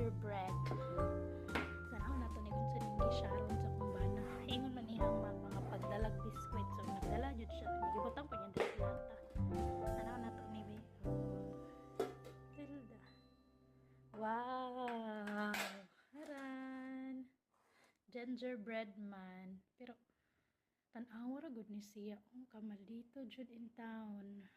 Gingerbread. Tanaw na to ni kung sa ning Sharon sa akong bana. Ingon man iyang mga pagdalag biskwit. So, nagdala jud siya. Gibutang pa niya diri lata. Tanaw na to ni be. Oh. Tilda. Wow! Haran! Gingerbread man. Pero, tan-awa ra gud ni siya. Oh, kamalito jud in town.